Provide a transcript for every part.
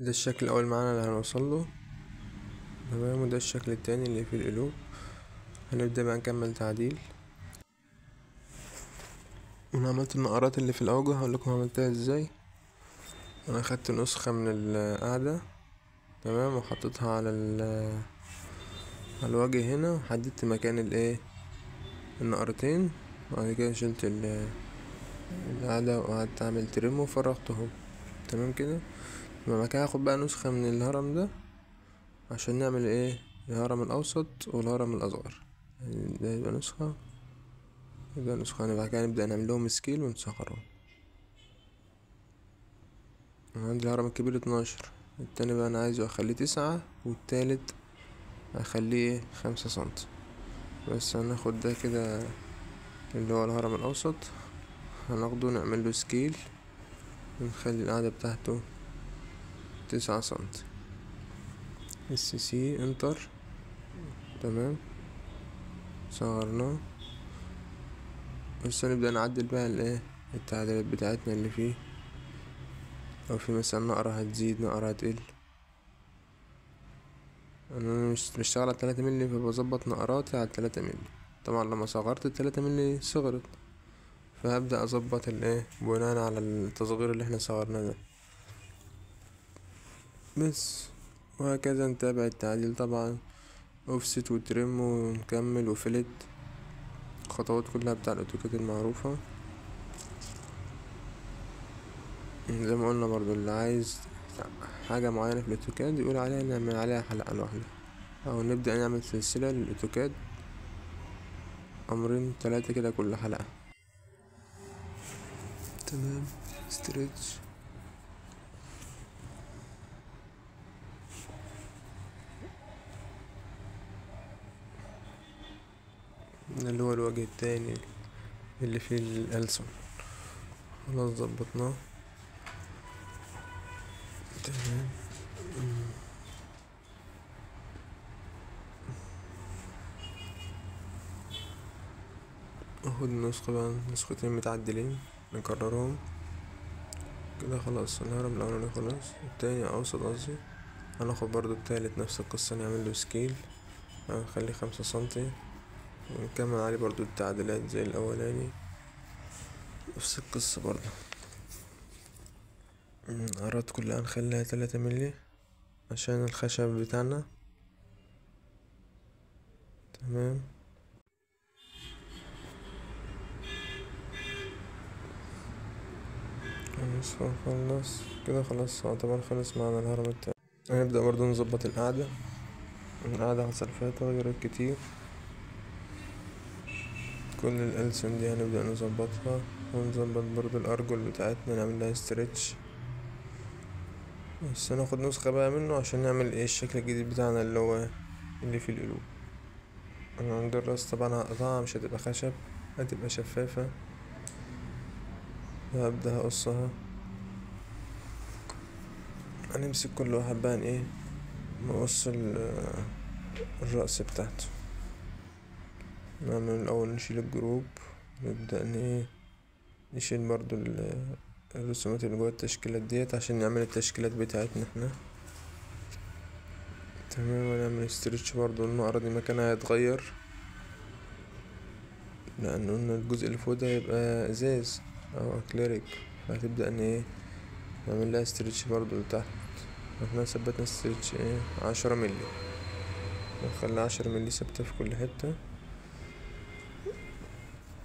ده الشكل الاول معانا اللي هنوصله. تمام، وده الشكل التاني اللي فيه القلوب. هنبدأ بقى نكمل تعديل. انا عملت النقرات اللي في الاوجه، هقول لكم عملتها ازاي. انا خدت نسخة من القاعدة، تمام، وحطيتها على الوجه هنا، وحددت مكان النقرتين، وبعد كده شلت القاعدة وقعدت اعمل ترم وفرغتهم. تمام كده. بعد كده هاخد بقى نسخة من الهرم ده عشان نعمل الهرم الاوسط والهرم الاصغر، يعني ده يبقى نسخة، يبقى نسخة. بعد كده نبدأ نعمل لهم scale ونصغرهم. انا عندي الهرم الكبير 12، التاني بقى انا عايزه اخليه 9، والتالت اخليه 5 سنتي بس. هناخد ده كده اللي هو الهرم الاوسط، هناخده نعمل له scale ونخلي القاعدة بتاعته 9 سنتي. SC enter. تمام، صغرناه. بس هنبدأ نعدل بقى التعديلات بتاعتنا اللي فيه، لو في مثلا نقرة هتزيد نقرة هتقل. انا مش بشتغل على 3 مللي، فبظبط نقراتي على 3 مللي. طبعا لما صغرت 3 مللي صغرت، فهبدأ اظبط بناء على التصغير اللي احنا صغرناه ده بس. وهكذا نتابع التعديل طبعا، offset و trim ونكمل و fillet، الخطوات كلها بتاع الاوتوكاد المعروفة. زي ما قلنا برضو اللي عايز حاجة معينة في الاوتوكاد يقول عليها، نعمل عليها حلقة لوحدها، او نبدأ نعمل سلسلة للاوتوكاد امرين 3 كده كل حلقة. تمام، stretch. اللي هو الوجه التاني اللي فيه الألسن، خلاص ظبطناه. تمام، اخد نسخة بقى، نسختين متعدلين نكررهم كده. خلاص الهرم الاولاني خلاص، التاني اوسط قصدي. هناخد برضو التالت نفس القصة، نعمل له scale هنخليه 5 سنتي، ونكمل عليه برضو التعديلات زي الاولاني نفس القصة برضو. النقرات كلها نخليها 3 مللي عشان الخشب بتاعنا. تمام، خلص كده، خلاص يعتبر خلص معانا الهرم التاني. هنبدأ برضو نظبط القاعدة. القاعدة حصل فيها تغيرات كتير، كل الألسن دي هنبدأ نظبطها، ونظبط برضو الأرجل بتاعتنا نعمل لها ستريتش. بس هناخد نسخة بقى منه عشان نعمل الشكل الجديد بتاعنا اللي هو اللي فيه القلوب. انا عند الراس طبعا هقطعها، مش هتبقى خشب، هتبقى شفافة. هبدأ هقصها. هنمسك كل واحد بقى نقص الرأس بتاعته. نعمل الأول نشيل ال group، نبدأ نشيل برضو الرسومات اللي جوه التشكيلات ديت عشان نعمل التشكيلات بتاعتنا احنا. تمام، ونعمل stretch برضو النقرة دي مكانها هيتغير، لأن قلنا الجزء اللي فوق ده هيبقى ازاز أو اكليريك، فهتبدأ ان نعمل لها stretch برضو لتحت. احنا ثبتنا stretch 10 مللي، نخلي 10 مللي ثابتة في كل حتة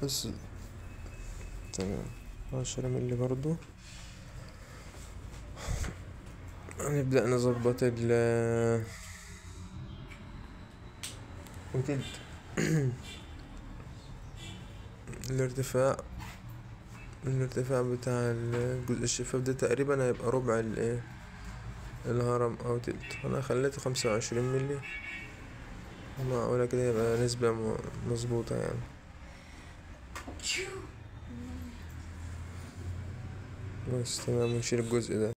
بس. تمام، 10 مللي برضو. هنبدأ نظبط ال وتلت الارتفاع بتاع الجزء الشفاف ده تقريبا هيبقى ربع الهرم او تلت. انا خليته 25 مللي، معقولة كده يبقى نسبة مظبوطة يعني. بس تمام، نشيل الجزء ده.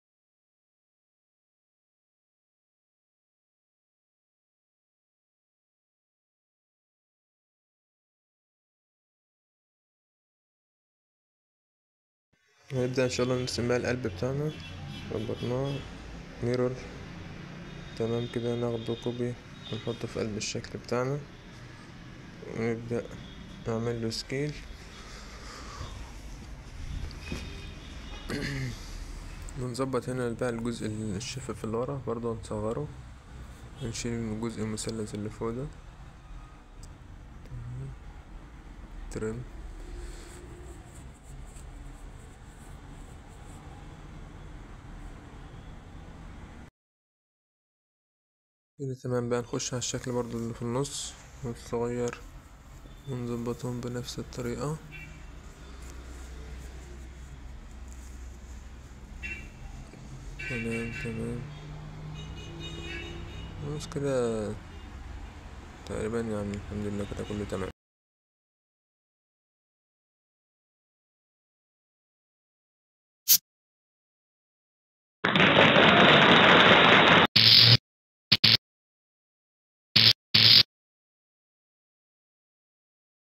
هنبدأ ان شاء الله نرسم بقى القلب بتاعنا. ظبطناه، mirror. تمام كده، ناخده copy ونحطه في قلب الشكل بتاعنا، ونبدأ نعمل له scale. ونظبط هنا بقى الجزء الشفاف اللي ورا برضه نصغره، ونشيل الجزء المثلث اللي فوق ده. trim. كده تمام بقى. نخش على الشكل برضو اللي في النص والصغير، ونظبطهم بنفس الطريقة. تمام تمام، خلاص كده تقريبا يعني الحمد لله كده كله تمام.